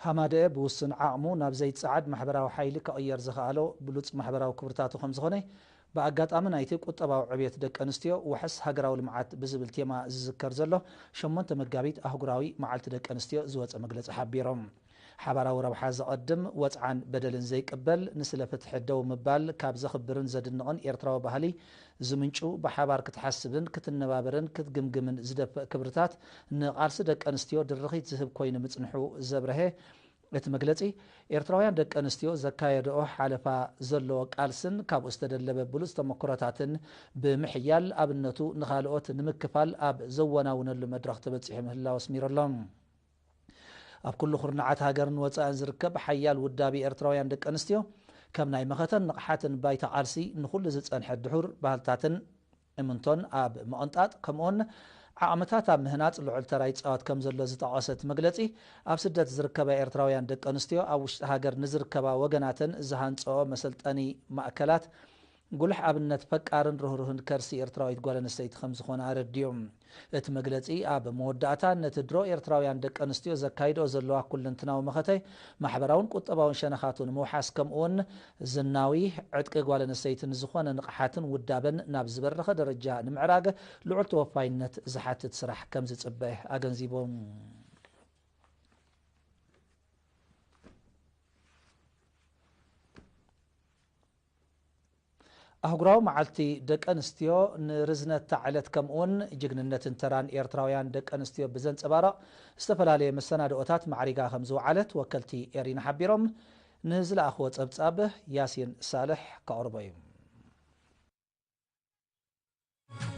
ሃማደኤ ብውሱን ዓቕሙ ናብ ዘይጸዓድ ማሕበራዊ ሓይሊ ክቕየር ዝኸኣሎ ብሉጽ ማሕበራዊ ክብርታቱ ከም ዝኾነ፣ ብኣጋጣሚ ናይቲ ቁጠባዊ ዕብየት ደቂ ኣንስትዮ ዋሕስ ሃገራዊ ልምዓት ብዝብል ቴማ ዝዝከር ዘሎ ሸሞንተ መጋቢት ኣህጉራዊ መዓልቲ ደቂ ኣንስትዮ ዝወጸ መግለጺ ሓቢሮም። ሓባራዊ ረብሓ ዘቐድም፣ ወጽዓን በደልን ዘይቅበል፣ ንስለ ፍትሒ ደው ምባል ካብ ዘኽብርን ዘድንቕን ኤርትራዊ ባህሊ ዝምንጩ፣ ብሓባር ክትሓስብን ክትነባበርን ክትግምግምን ዝደፍእ ክብርታት፣ ንቓልሲ ደቂ ኣንስትዮ ድርኺት ዝህብ ኮይኑ ምጽንሑ ዘብረሀ እቲ መግለጺ፣ ኤርትራውያን ደቂ ኣንስትዮ ዘካየድኦ ሓለፋ ዘለዎ ቃልስን ካብኡ ዝተደለበ ብሉጽ ተመክሮታትን ብምሕያል፣ ኣብነቱ ንኻልኦት ንምክፋል ኣብ ዘወናውነሉ መድረኽ ተበጺሑ ምህላው ኣስሚሩ ኣሎ። ኣብ ኩሉ ኩርናዓት ሃገርን ወጻእን ዝርከብ ሓያል ውዳቤ ኤርትራውያን ደቂ ኣንስትዮ፣ ከም ናይ መኸተን ንቕሓትን ባይታ ቃልሲ ንኹሉ ዝጸንሐ ድሑር ባህልታትን እምንቶን ኣብ ምቕንጣጥ፣ ከምኡውን ዓቕምታት ኣብ ምህናጽ ልዑል ተራ ይጻወት ከም ዘሎ ዝጠቐሰ እቲ መግለጺ፣ ኣብ ስደት ዝርከባ ኤርትራውያን ደቂ ኣንስትዮ ኣብ ውሽጢ ሃገር ንዝርከባ ወገናተን ዝሃንጸኦ መሰልጠኒ ማእከላት፣ ጉልሕ ኣብነት ፈቃርን ርህሩህን ከርሲ ኤርትራዊት ጓል ኣንስተይቲ ከም ዝኾነ ኣረዲኡ። እቲ መግለጺ ኣብ መወዳእታ፣ ነቲ ድሮ ኤርትራውያን ደቂ ኣንስትዮ ዘካይድኦ ዘለዋ ኩለንትናዊ መኸተ፣ ማሕበራውን ቁጠባውን ሸነኻቱ ንምውሓስ፣ ከምኡውን ዝናዊ ዕጥቂ ጓል ኣንስተይቲ ንዝኾነ ንቕሓትን ውዳበን ናብ ዝበረኸ ደረጃ ንምዕራግ ልዑል ተወፋይነት ዝሓትት ስራሕ ከም ዝጽበ ኣገንዚቡ። ኣህጉራዊ መዓልቲ ደቂ ኣንስትዮ ንርዝነታ ዕለት ከምኡውን ጅግንነትን ተራን ኤርትራውያን ደቂ ኣንስትዮ ብዘንጸባረቕ ዝተፈላለየ መሰናድኦታት ማዕሪጋ ከም ዝወዓለት ወከልቲ ኤሪና ሓቢሮም። ንዝለኣኽዎ ጸብጻብ ያሲን ሳልሕ ከቕርቦ እዩ።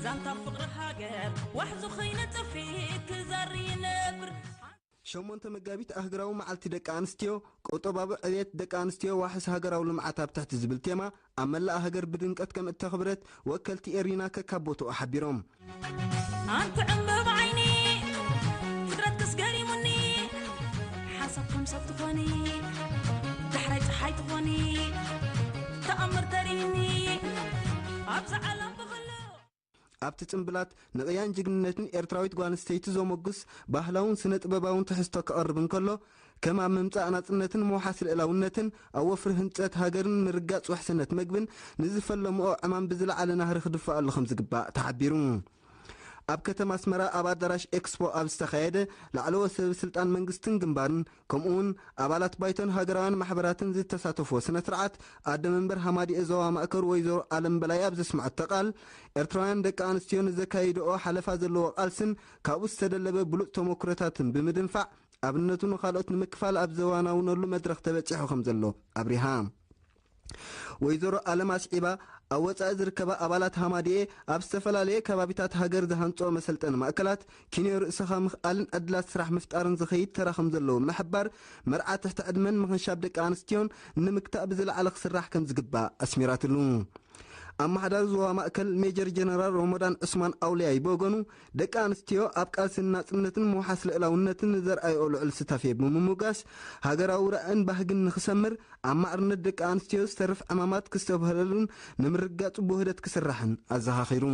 ዛንታ ፍቕሪ ሃገር ዋሕዚ ኸይነ ጽፊ ክዘሪ ይነብር። ሸሞንተ መጋቢት ኣህግራዊ መዓልቲ ደቂ ኣንስትዮ፣ ቁጠባዊ ዕብየት ደቂ ኣንስትዮ ዋሕስ ሃገራዊ ልምዓት ኣብ ትሕቲ ዝብል ቴማ ኣብ መላእ ሃገር ብድምቀት ከም እተኽብረት ወከልቲ ኤሪና ከካብ ቦትኡ ሓቢሮም። ኣንቲ ዕምበባ ዓይኒ ፍጥረት ክስገሪሙኒ ሓሳብ ከም ሰብ ትኾኒ ዳሕራይ ፀሓይ ትኾኒ ተኣምር ተሪኒ ኣብዚ ዓለም ብኽሉ ኣብቲ ጽምብላት ንቕያን ጅግንነትን ኤርትራዊት ጓል ኣንስተይቲ ዘሞግስ ባህላውን ስነ ጥበባውን ትሕዝቶ ክቐርብ እንከሎ፣ ከም ኣብ ምምጻእ ናጽነትን ምውሓስ ልእላውነትን፣ ኣብ ወፍሪ ህንጸት ሃገርን ምርጋጽ ውሕስነት መግብን ንዝፈለምኦ ዕማም ብዝለዓለ ናህሪ ክድፈኣሉ ከም ዝግባእ ተሓቢሩ። ኣብ ከተማ ኣስመራ ኣብ ኣዳራሽ ኤክስፖ ኣብ ዝተኻየደ ላዕለዎት ሰብ ስልጣን መንግስትን ግንባርን ከምኡውን ኣባላት ባይቶን ሃገራውያን ማሕበራትን ዝተሳተፍዎ ስነ ስርዓት፣ ኣደ መንበር ሃማዲኤ ዞባ ማእከል ወይዘሮ ኣለም በላይ ኣብ ዘስምዐቶ ቃል፣ ኤርትራውያን ደቂ ኣንስትዮ ንዘካይድኦ ሓለፋ ዘለዎ ቃልስን ካብኡ ዝተደለበ ብሉጽ ተመኩሮታትን ብምድንፋዕ፣ ኣብነቱ ንኻልኦት ንምክፋል ኣብ ዘዋናውነሉ መድረኽ ተበጺሑ ከም ዘሎ ኣብሪሃ። ወይዘሮ ኣለም ኣስዒባ፣ ኣብ ወጻኢ ዝርከባ ኣባላት ሃማዲኤ ኣብ ዝተፈላለየ ከባቢታት ሃገር ዝሃንጽኦ መሰልጠኒ ማእከላት፣ ኪንዮ ርእስኻ ምኽኣልን ዕድላት ስራሕ ምፍጣርን ዝኸይድ ተራ ከም ዘለዎ ብምሕባር፣ መርዓ ትሕቲ ዕድመን ምኽንሻብ ደቂ ኣንስትዮን ንምግታእ ብዝለዓለ ክስራሕ ከም ዝግባእ ኣስሚራትሉ። ኣመሓዳሪ ዞባ ማእከል ሜጀር ጀነራል ሮሞዳን ዑስማን ኣውልያይ ብወገኑ፣ ደቂ ኣንስትዮ ኣብ ቃልስን ናጽነትን ምውሓስ ልእላውነትን ንዘርኣይኦ ልዑል ስታፌ ብምምጓስ፣ ሃገራዊ ራእን ባህግን ንኽሰምር፣ ኣብ ማዕርነት ደቂ ኣንስትዮ ዝተርፍ ዕማማት ክስተብህለሉን ንምርግጋጹ ብውህደት ክስራሕን ኣዘኻኺሩ።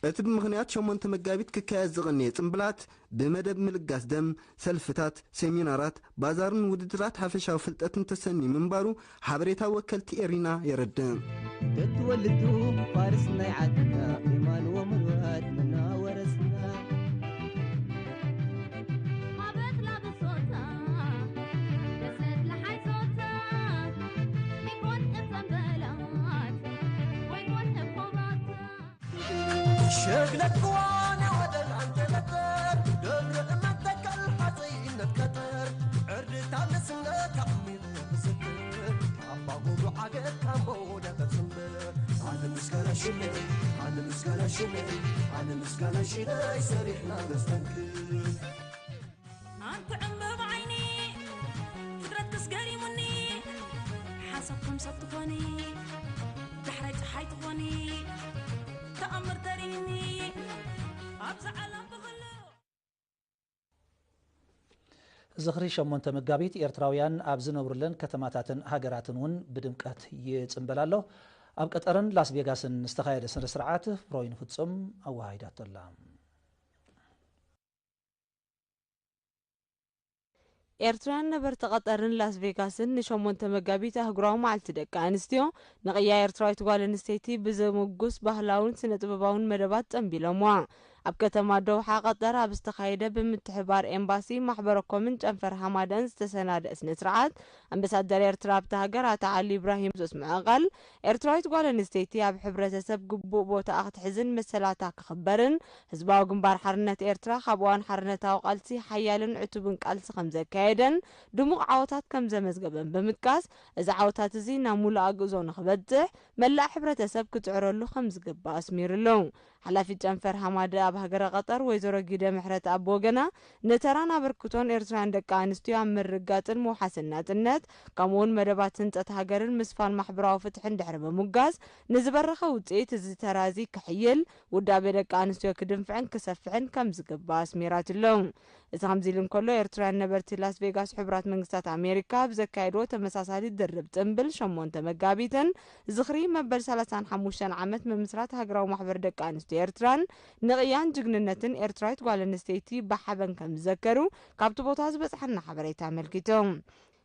እቲ ብምኽንያት ሸሞንተ መጋቢት ክካየድ ዝቐነየ ጽምብላት፣ ብመደብ ምልጋስ ደም፣ ሰልፍታት፣ ሴሚናራት፣ ባዛርን ውድድራት ሓፈሻዊ ፍልጠትን ተሰንዩ ምንባሩ ሓበሬታ ወከልቲ ኤሪና የረድእ። ተትወልዱ ፋርስ ናይ ዓድና፣ የማን ወሙሉኣት መናወረስና። ሃበት ላብሶታ፣ ደሰት ለሓይሶታ፣ ይኮን እተንበላት፣ ወይኮን እኮባታ። ሸግለት ቅዋን ያወደል አንተ ነበር፣ ደብረ እመት ተከል ሐፀይነት ከጠር፣ ዕርድታ ንስነት አሚር ምስክር፣ አባጎዶ አገር ካምቦ ደቀጽምበር። ኣነ ምስጋና ሽመይ፣ ኣነ ምስጋና ሽመይ፣ ኣነ ምስጋና ሽመይ ሰሪሕና ነስተንክር። ኣንቲ ዕምበባ ዓይኒ ፍጥረት ክስገሪሙኒ ሓሳብ ከም ሰብ ትኾኒ ዳሕራይ ፀሓይ ትኾኒ ተኣምር ተሪኒ ኣብዚ ዓለም ብኽሉ። ዝኽሪ ሸሞንተ መጋቢት ኤርትራውያን ኣብ ዝነብሩለን ከተማታትን ሃገራትን እውን ብድምቀት ይጽንበል ኣሎ። ኣብ ቀጠርን ላስ ቬጋስን ዝተኻየደ ስነ ስርዓት ፍሮይን ፍጹም ኣወሃሂዳቶ ኣላ። ኤርትራውያን ነበርቲ ቀጠርን ላስ ቬጋስን ንሸሞንተ መጋቢት ኣህጉራዊ መዓልቲ ደቂ ኣንስትዮ ንቕያ ኤርትራዊት ጓል ኣንስተይቲ ብዘመጉስ ባህላውን ስነ ጥበባውን መደባት ጸንቢሎምዋ። ኣብ ከተማ ዶውሓ ቀጠር ኣብ ዝተኻየደ ብምትሕባር ኤምባሲ ማሕበረኮምን ጨንፈር ሃማደን ዝተሰናደአ ስነ ስርዓት ኣምባሳደር ኤርትራ ኣብቲ ሃገር ኣቶ ዓሊ ኢብራሂም ዘስምዖ ቃል፣ ኤርትራዊት ጓል ኣንስተይቲ ኣብ ሕብረተሰብ ግቡእ ቦታኣ ክትሕዝን መሰላታ ክኽበርን ህዝባዊ ግንባር ሓርነት ኤርትራ ካብ እዋን ሓርነታዊ ቃልሲ ሓያልን ዕቱብን ቃልሲ ከም ዘካየደን ድሙቕ ዓወታት ከም ዘመዝገበን ብምጥቃስ፣ እዚ ዓወታት እዚ ናብ ሙሉእ ኣግእዞ ንኽበጽሕ መላእ ሕብረተሰብ ክጽዕረሉ ከም ዝግባእ ኣስሚሩሉ። ሓላፊት ጨንፈር ሃማደ ኣብ ሃገረ ቀጠር ወይዘሮ ጊደ ምሕረት ኣብ ወገና፣ ንተራን ኣበርክቶን ኤርትራውያን ደቂ ኣንስትዮ ኣብ ምርግጋጽን ምውሓስን ናጽነት፣ ከምኡውን መደባት ህንጸት ሃገርን ምስፋን ማሕበራዊ ፍትሕን ድሕሪ ምሙጋስ፣ ንዝበረኸ ውጽኢት እዚ ተራ እዚ ክሕይል፣ ውዳቤ ደቂ ኣንስትዮ ክድንፍዕን ክሰፍሕን ከም ዝግባእ ኣስሚራትሉ። እዚ ከምዚ ኢሉ እንከሎ፣ ኤርትራውያን ነበርቲ ላስ ቬጋስ ሕቡራት መንግስታት ኣሜሪካ ኣብ ዘካየድዎ ተመሳሳሊ ድርብ ጽምብል ሸሞንተ መጋቢትን ዝኽሪ መበል ሰላሳን ሓሙሽተን ዓመት ምምስራት ሃገራዊ ማሕበር ደቂ ኣንስትዮ ኤርትራን ንቕያን ጅግንነትን ኤርትራዊት ጓል ኣንስተይቲ ብሓበን ከም ዝዘከሩ ካብቲ ቦታ ዝበጽሓና ሓበሬታ ኣመልኪቱ።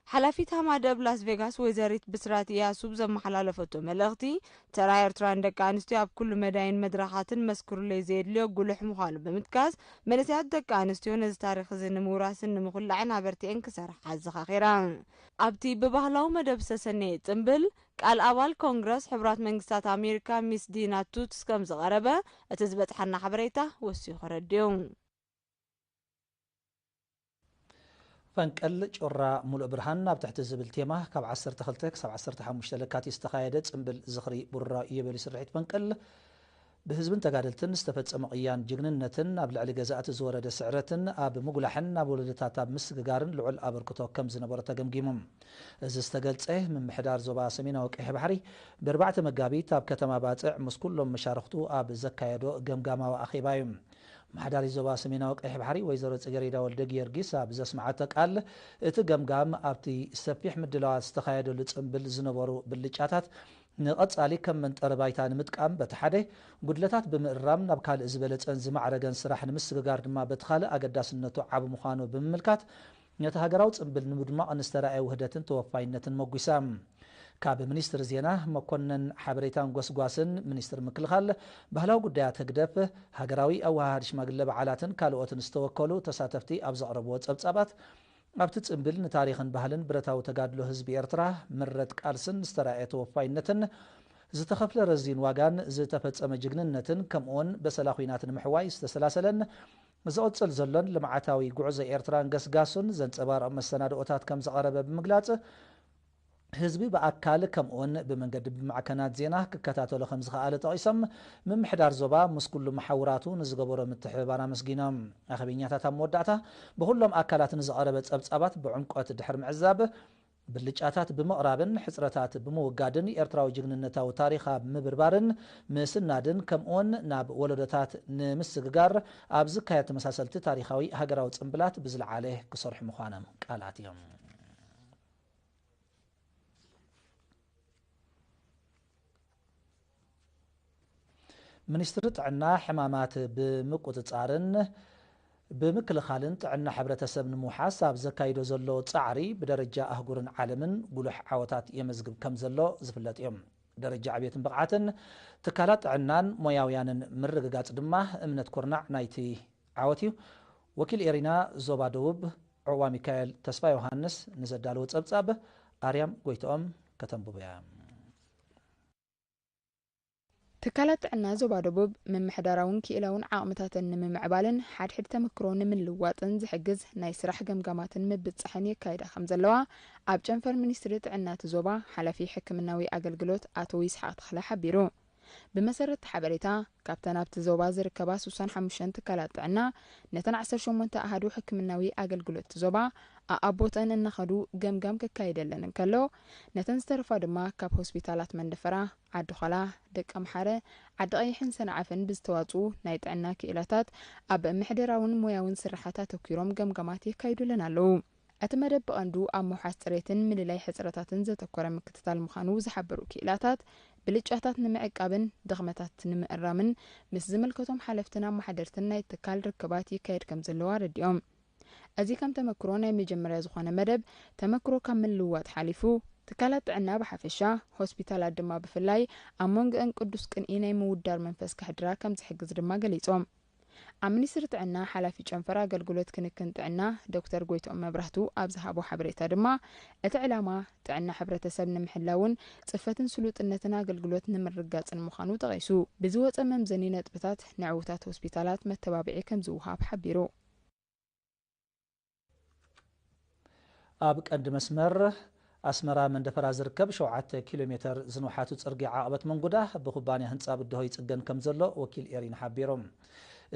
ሓላፊት ሃማደ ኣብ ላስ ቬጋስ ወይዘሪት ብስራት ኢያሱ ዘመሓላለፈቶ መልእኽቲ፣ ተራ ኤርትራውያን ደቂ ኣንስትዮ ኣብ ኩሉ መዳይን መድረኻትን መስክሩለይ ዘየድልዮ ጉሉሕ ምዃኑ ብምጥቃስ፣ መንእሰያት ደቂ ኣንስትዮ ነዚ ታሪኽ እዚ ንምውራስን ንምኹላዕን ኣበርቲዐን ክሰርሓ ኣዘኻኺራ። ኣብቲ ብባህላዊ መደብ ዝተሰነየ ጽምብል፣ ቃል ኣባል ኮንግረስ ሕቡራት መንግስታት ኣሜሪካ ሚስ ዲና ቱትስ ከም ዝቐረበ እቲ ዝበጽሓና ሓበሬታ ወሲኹ ረድዩ። ፈንቅል ጩራ ሙሉእ ብርሃን ኣብ ትሕቲ ዝብል ቴማ ካብ ዓሰርተ ክልተ ክሳብ ዓሰርተ ሓሙሽተ ለካቲት ዝተኻየደ ጽምብል ዝኽሪ ቡራ ኢዮቤልዩ ስርሒት ፈንቅል፣ ብህዝብን ተጋደልትን ዝተፈጸመ ቅያን ጅግንነትን፣ ኣብ ልዕሊ ገዛእቲ ዝወረደ ስዕረትን ኣብ ምጉላሕን ናብ ወለዶታት ኣብ ምስግጋርን ልዑል ኣበርክቶ ከም ዝነበሮ ተገምጊሙ። እዚ ዝተገልጸ፣ ምምሕዳር ዞባ ሰሜናዊ ቀይሕ ባሕሪ ብኣርባዕተ መጋቢት ኣብ ከተማ ባጽዕ ምስ ኩሎም መሻርኽቱ ኣብ ዘካየዶ ገምጋማዊ ኣኼባ እዩ። ኣመሓዳሪት ዞባ ሰሜናዊ ቀይሕ ባሕሪ ወይዘሮ ጽጌሬዳ ወልደ ጊዮርጊስ ኣብ ዘስምዓቶ ቃል፣ እቲ ገምጋም ኣብቲ ሰፊሕ ምድላዋት ዝተኻየደሉ ጽምብል ዝነበሩ ብልጫታት ንቐጻሊ ከም መንጠሪ ባይታ ንምጥቃም በቲ ሓደ፣ ጉድለታት ብምእራም ናብ ካልእ ዝበለጸን ዝማዕረገን ስራሕ ንምስግጋር ድማ በቲ ካልእ ኣገዳስነቱ ዓቢ ምዃኑ ብምምልካት፣ ነቲ ሃገራዊ ጽምብል ንምድማቕ ንዝተራእየ ውህደትን ተወፋይነትን መጒሳ። ካብ ሚኒስትሪ ዜና፣ መኮነን ሓበሬታን ጎስጓስን፣ ሚኒስትሪ ምክልኻል፣ ባህላዊ ጉዳያት ህግደፍ፣ ሃገራዊ ኣወሃሃዲ ሽማግለ በዓላትን ካልኦትን ዝተወከሉ ተሳተፍቲ ኣብ ዘቕረብዎ ጸብጻባት፣ ኣብቲ ጽምብል ንታሪኽን ባህልን ብረታዊ ተጋድሎ ህዝቢ ኤርትራ፣ ምረት ቃልስን ዝተራእየ ተወፋይነትን፣ ዝተኸፍለ ረዚን ዋጋን ዝተፈጸመ ጅግንነትን፣ ከምኡውን በሰላ ኲናት ንምሕዋይ ዝተሰላሰለን ዝቕጽል ዘሎን ልምዓታዊ ጉዕዞ ኤርትራን ገስጋሱን ዘንጸባርቕ መሰናድኦታት ከም ዝቐረበ ብምግላጽ፣ ህዝቢ ብኣካል ከምኡውን ብመንገዲ ብማዕከናት ዜና ክከታተሎ ከም ዝኸኣለ ጠቒሶም፣ ምምሕዳር ዞባ ምስ ኩሉ መሓውራቱ ንዝገበሮ ምትሕብባር ኣመስጊኖም። ኣኼበኛታት ኣብ መወዳእታ ብኹሎም ኣካላት ንዝቐረበ ጸብጻባት ብዕምቆት ድሕሪ ምዕዛብ፣ ብልጫታት ብምቕራብን ሕጽረታት ብምውጋድን ኤርትራዊ ጅግንነታዊ ታሪኽ ኣብ ምብርባርን ምስናድን ከምኡውን ናብ ወለዶታት ንምስግጋር ኣብ ዝካየድ ተመሳሰልቲ ታሪኻዊ ሃገራዊ ጽምብላት ብዝለዓለ ክሰርሑ ምዃኖም ቃል ኣትዮም። ሚኒስትሪ ጥዕና ሕማማት ብምቁጽጻርን ብምክልኻልን ጥዕና ሕብረተሰብ ንምውሓስ ኣብ ዘካይዶ ዘሎ ጻዕሪ ብደረጃ ኣህጉርን ዓለምን ጉሉሕ ዓወታት የመዝግብ ከም ዘሎ ዝፍለጥ እዩ። ደረጃ ዕብየትን ብቕዓትን ትካላት ጥዕናን ሞያውያንን ምርግጋጽ ድማ እምነት ኩርናዕ ናይቲ ዓወት እዩ። ወኪል ኤሪና ዞባ ደቡብ ዕዋ ሚካኤል ተስፋ ዮሃንስ ንዘዳለዎ ጸብጻብ ኣርያም ጎይትኦም ከተንብቦ እያ። ትካላት ጥዕና ዞባ ደቡብ ምምሕዳራውን ክኢላውን ዓቕምታተን ንምምዕባልን ሓድሕድ ተመክሮ ንምልውዋጥን ዝሕግዝ ናይ ስራሕ ገምጋማትን ምብጻሕን የካይዳ ከም ዘለዋ ኣብ ጨንፈር ሚኒስትሪ ጥዕና እቲ ዞባ ሓላፊ ሕክምናዊ ኣገልግሎት ኣቶ ይስሓቕ ተኽለ ሓቢሩ። ብመሰረት እቲ ሓበሬታ፣ ካብተን ኣብቲ ዞባ ዝርከባ ስሳን ሓሙሽተን ትካላት ጥዕና ነተን ዓሰርተ ሸሞንተ ኣሃዱ ሕክምናዊ ኣገልግሎት እቲ ዞባ ኣኣቦተን እናኸዱ ገምጋም ክካየደለን እንከሎ፣ ነተን ዝተረፋ ድማ ካብ ሆስፒታላት መንደፈራ፣ ዓዲ ዃላ፣ ደቀምሓረ፣ ዓዲ ቀይሕን ሰንዓፈን ብዝተዋፅኡ ናይ ጥዕና ክኢላታት ኣብ ምሕደራውን ሞያውን ስርሓት ኣተኲሮም ገምጋማት የካይዱለን ኣለዉ። እቲ መደብ ብቐንዱ ኣብ ምውሓስ ፅሬትን ምልላይ ሕፅረታትን ዘተኮረ ምክትታል ምዃኑ ዝሓበሩ ክኢላታት፣ ብልጫታት ንምዕቃብን ድኽመታት ንምእራምን ምስ ዝምልከቶም ሓለፍትን ኣመሓደርትን ናይ ትካል ርክባት ይካየድ ከም ዘለዋ ኣረዲኦም። እዚ ከም ተመክሮ ናይ መጀመርያ ዝኾነ መደብ፣ ተመክሮ ካብ ምልውዋጥ ሓሊፉ፣ ትካላት ጥዕና ብሓፈሻ፣ ሆስፒታላት ድማ ብፍላይ፣ ኣብ መንጎአን ቅዱስ ቅንኢ ናይ ምውዳር መንፈስ ከሕድራ ከም ዝሕግዝ ድማ ገሊጾም። ኣብ ሚኒስትሪ ጥዕና ሓላፊ ጨንፈር ኣገልግሎት ክንክን ጥዕና ዶክተር ጎይትኦም መብራህቱ ኣብ ዝሃቦ ሓበሬታ ድማ፣ እቲ ዕላማ ጥዕና ሕብረተሰብ ንምሕላውን ጽፈትን ስሉጥነትን ኣገልግሎት ንምርግጋጽን ምዃኑ ጠቒሱ፣ ብዝወጸ መምዘኒ ነጥብታት ንዕዉታት ሆስፒታላት መተባብዒ ከም ዝወሃብ ሓቢሩ። ኣብ ቀንዲ መስመር ኣስመራ መንደፈራ ዝርከብ ሸውዓተ ኪሎ ሜተር ዝንውሓቱ ጽርግያ ዓቐበት መንጉዳ ብኩባንያ ህንጻ ብድሆ ይጽገን ከም ዘሎ ወኪል ኤሪና ሓቢሮም።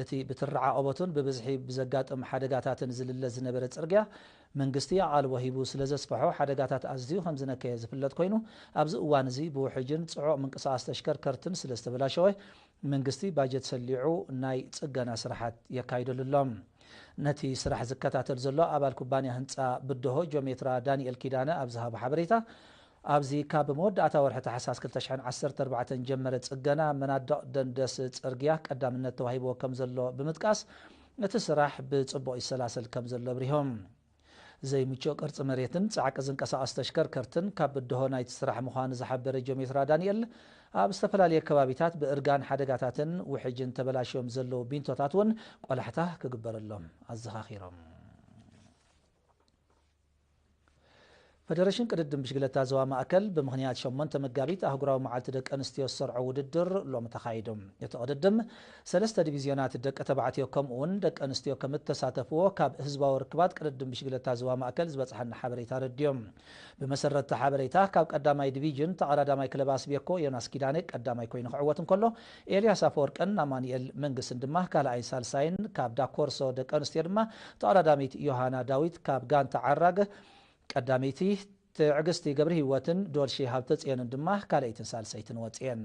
እቲ ብትሪ ዓቐበቱን ብብዝሒ ብዘጋጥም ሓደጋታትን ዝልለ ዝነበረ ጽርግያ መንግስቲ ኣቓልቦ ሂቡ ስለ ዘስፍሖ ሓደጋታት ኣዝዩ ከም ዝነከየ ዝፍለጥ ኮይኑ፣ ኣብዚ እዋን እዚ ብውሕጅን ጽዑቕ ምንቅስቓስ ተሽከርከርትን ስለ ዝተበላሸወ መንግስቲ ባጀት ሰሊዑ ናይ ጽገና ስራሓት የካይደሉ ኣሎ። ነቲ ስራሕ ዝከታተል ዘሎ ኣባል ኩባንያ ህንጻ ብድሆ ጆሜትራ ዳንኤል ኪዳነ ኣብ ዝሃቦ ሓበሬታ፣ ኣብዚ ካብ መወዳእታ ወርሒ ታሕሳስ ክልተ ሽሕን ዓሰርተ ኣርባዕተን ጀመረ ጽገና መናድቕ ደንደስ ጽርግያ ቀዳምነት ተዋሂብዎ ከም ዘሎ ብምጥቃስ፣ እቲ ስራሕ ብጽቡቕ ይሰላሰል ከም ዘሎ ኣብሪሆም። ዘይምቹእ ቅርጺ መሬትን ጻዕቂ ዝንቀሳቐስ ተሽከርከርትን ካብ ብድሆ ናይቲ ስራሕ ምዃኑ ዝሓበረ ጆሜትራ ዳንኤል፣ ኣብ ዝተፈላለየ ከባቢታት ብእርጋን ሓደጋታትን ውሕጅን ተበላሽዮም ዘለዉ ቢንቶታት እውን ቆላሕታ ክግበረሎም ኣዘኻኺሮም። ፈደረሽን ቅድድም ብሽግለታ ዞባ ማእከል ብምኽንያት ሸሞንተ መጋቢት ኣህጉራዊ መዓልቲ ደቂ ኣንስትዮ ዝሰርዖ ውድድር ሎሚ ተኻይዱ። እቲ ቅድድም ሰለስተ ዲቪዝዮናት ደቂ ተባዕትዮ ከምኡ እውን ደቂ ኣንስትዮ ከም እተሳተፍዎ ካብ ህዝባዊ ርክባት ቅድድም ብሽግለታ ዞባ ማእከል ዝበጽሓና ሓበሬታ ኣረድዮም። ብመሰረት እቲ ሓበሬታ ካብ ቀዳማይ ዲቪዥን ተቐዳዳማይ ክለብ ኣስቤኮ ዮናስ ኪዳነ ቀዳማይ ኮይኑ ክዕወት እንከሎ ኤልያስ ኣፈወርቅን ኣማኑኤል መንግስን ድማ ካልኣይን ሳልሳይን ካብ ዳኮርሶ ደቂ ኣንስትዮ ድማ ተቐዳዳሚት ዮሃና ዳዊት ካብ ጋንታ ዓራግ ቀዳመይቲ ትዕግስቲ ገብረ ህይወትን ዶልሺ ሃብተጽዮንን ድማ ካልኣይትን ሳልሰይትን ወጽየን።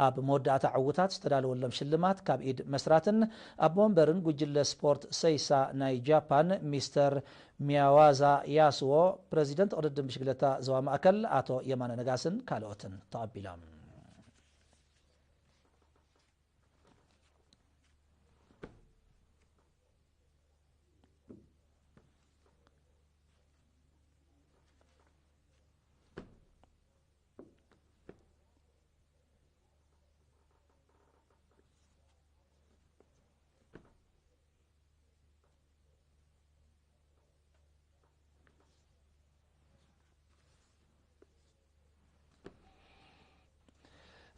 ኣብ መወዳእታ ዕዉታት ዝተዳለወሎም ሽልማት ካብ ኢድ መስራትን ኣቦ ወንበርን ጉጅለ ስፖርት ሰይሳ ናይ ጃፓን ሚስተር ሚያዋዛ ያስዎ፣ ፕረዚደንት ቅድድም ብሽግለታ ዞባ ማእከል ኣቶ የማነ ነጋስን ካልኦትን ተቐቢሎም።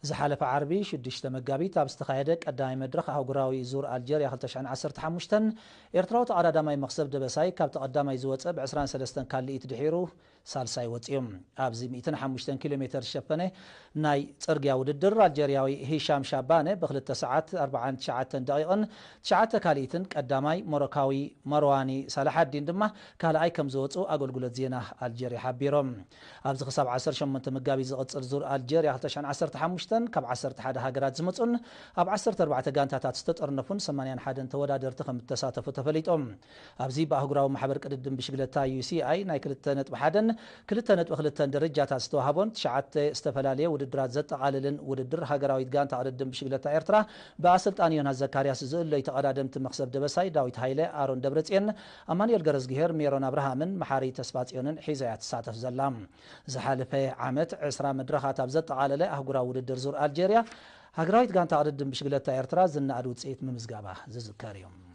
ዝሓለፈ ዓርቢ ሽዱሽተ መጋቢት ኣብ ዝተኻየደ ቀዳማይ መድረኽ ኣህጉራዊ ዙር ኣልጀርያ ክልተ ሽሕን ዓሰርተ ሓሙሽተን፣ ኤርትራዊ ተቐዳዳማይ መኽሰብ ደበሳይ ካብቲ ቀዳማይ ዝወጸ ብዕስራን ሰለስተን ካልኢት ድሒሩ ሳልሳይ ወጺኡ። ኣብዚ ሚእትን ሓሙሽተን ኪሎ ሜተር ዝሸፈነ ናይ ጽርግያ ውድድር ኣልጀርያዊ ሂሻም ሻባነ ብክልተ ሰዓት ኣርባዓን ትሽዓተን ደቂቕን ትሽዓተ ካልኢትን ቀዳማይ ሞሮካዊ መርዋኒ ሳላሓዲን ድማ ካልኣይ ከም ዝወጹ ኣገልግሎት ዜና ኣልጀርያ ሓቢሮም። ኣብዚ ክሳብ ዓሰርተ ሸሞንተ መጋቢት ዝቕጽል ዙር ኣልጀርያ ክልተ ሽሕን ዓሰርተ ሓሙሽተን ካብ ዓሰርተ ሓደ ሃገራት ዝመጹን ኣብ ዓሰርተ ኣርባዕተ ጋንታታት ዝተጠርነፉን ሰማንያን ሓደን ተወዳደርቲ ከም እተሳተፉ ተፈሊጦም። ኣብዚ ብኣህጉራዊ ማሕበር ቅድድም ብሽግለታ ዩ ሲ ኣይ ናይ ክልተ ነጥቢ ሓደን ክልተ ነጥቢ ክልተን ደረጃታት ዝተዋህቦን ትሽዓተ ዝተፈላለየ ውድድራት ዘጠቓልልን ውድድር ሃገራዊት ጋንታ ቅድድም ብሽግለታ ኤርትራ ብኣሰልጣኒ ዮናስ ዘካርያስ ዝእለዩ ተቐዳደምቲ መኽሰብ ደበሳይ ዳዊት ሃይለ፣ ኣሮን ደብረጽዮን፣ ኣማኑኤል ገረዝግሄር፣ ሜሮን ኣብርሃምን መሓሪ ተስፋጽዮንን ሒዛ እያ ትሳተፍ ዘላ። ዝሓለፈ ዓመት ዕስራ መድረኻት ኣብ ዘጠቓለለ ኣህጉራዊ ውድድር ዙር ኣልጀርያ፣ ሃገራዊት ጋንታ ቅድድም ብሽግለታ ኤርትራ ዝነኣድ ውጽኢት ምምዝጋባ ዝዝከር እዩ።